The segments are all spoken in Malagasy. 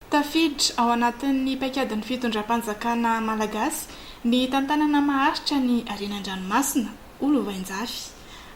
Tafiditra ao anatin'ny paikadin'ny fitondram-panjakana malagasy ny tantanana maharitra ny harena an-dranomasina, ho lovainjafy.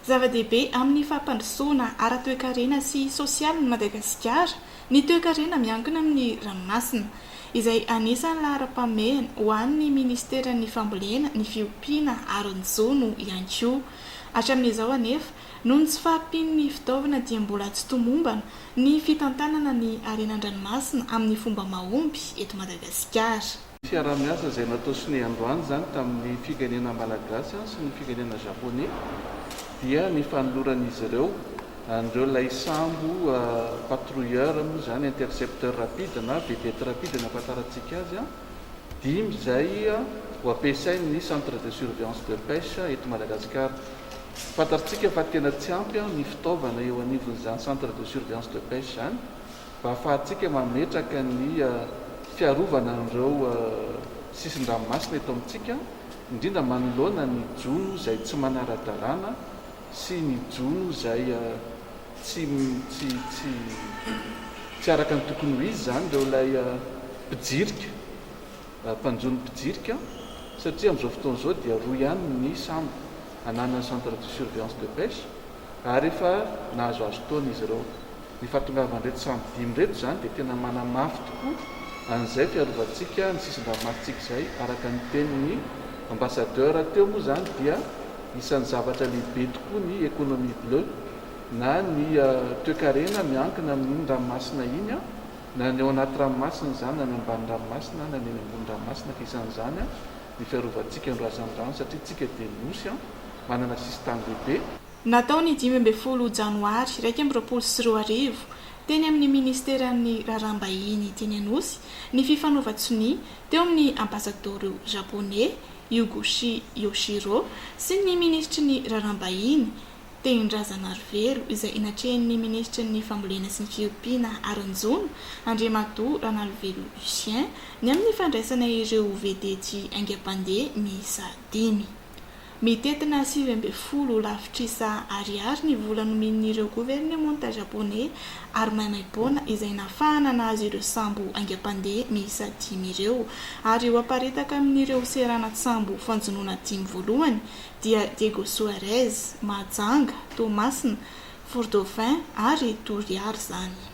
Zava-dehibe amin'ny fampandrosoana ara-toekarena sy sosialin'i Madagasikara ny toekarena miankina amin'ny ranomasina, izay anisan'ny laharam-pahamehana ho an'ny minisiteran'ny Fambolena, ny Fiompiana ary ny Jono ihany koa. Hatramin'izao anefa, noho ny tsy fahampian'ny fitaovana dia mbola tsy tomombana ny fitantanana ny harena an-dranomasina amin'ny fomba mahomby eto Madagasikara. Fiaraha-miasa izay natao sonia androany izany tamin'ny firenena malagasy sy ny firenena japoney dia ny fanoloran'izy ireo an'ireo ilay sambo patrouilleur moa izany intercepteur rapide na vedette rapide ny ahafantarantsika azy dimy izay ho ampiasain'ny centre de surveillance de pêche eto Madagasikara. Fantatrtsika fa tena tsy ampy ny fitaovana eo anivon'izany centre de surveillance de pêche izany. Mba ahafahantsika mametraka ny fiarovana an'ireo sisin-dranomasina eto amintsika, indrindra manoloana ny jono izay tsy manara-dalàna sy ny jono izay tsy tsy tsy tsy araka ny tokony ho izy izany ireo ilay mpijirika, mpanjono mpijirika, satria amin'izao fotoana izao dia roa ihany ny sambo ananan'ny centre de surveillance de pêche ary efa nahazoazo taona izy ireo. Ny fahatongavan'ireto sambo dimy ireto izany dia tena manamafy tokoa an'izay fiarovantsika ny sisin-dranomasintsika izay araka ny tenin'ny ambassadeur teo moa izany dia isan'ny zavatra lehibe tokoa ny économie bleue na ny toekarena miankina amin'iny ranomasina iny na ny ao anaty ranomasina izany na ny ambany ranomasina na ny eny ambony ranomasina ka isan'izany ny fiarovantsika ny razan-drano satria tsika dia nosy manana sisintany lehibe. Natao ny 15 janoary 2021, teny amin'ny minisiteran'ny Raharaham-bahiny teny Anosy, ny fifanaovan-tsonia teo amin'ny ambasadaoro japoney, Yugushi Yoshiro, sy ny minisitry ny Raharaham-bahiny, Tehindrazanarivelo, izay natrehin'ny minisitry ny Fambolena sy ny Fiompiana ary ny Jono, Andriamatoa Ranalivelo Lucien, ny amin'ny fandraisana ireo vedety haingam-pandeha miisa dimy. Mitentina 19 lavitrisa ariary ny vola nomen'ireo governemanta Japoney ary maimaimpoana izay nahafahana nahazo ireo sambo haingam-pandeha miisa dimy ireo ary ho aparitaka amin'ireo seranan-tsambo fanjonoana dimy voalohany dia Diego Suarez, Mahajanga, Toamasina, Fort Dauphin ary Toliara izany.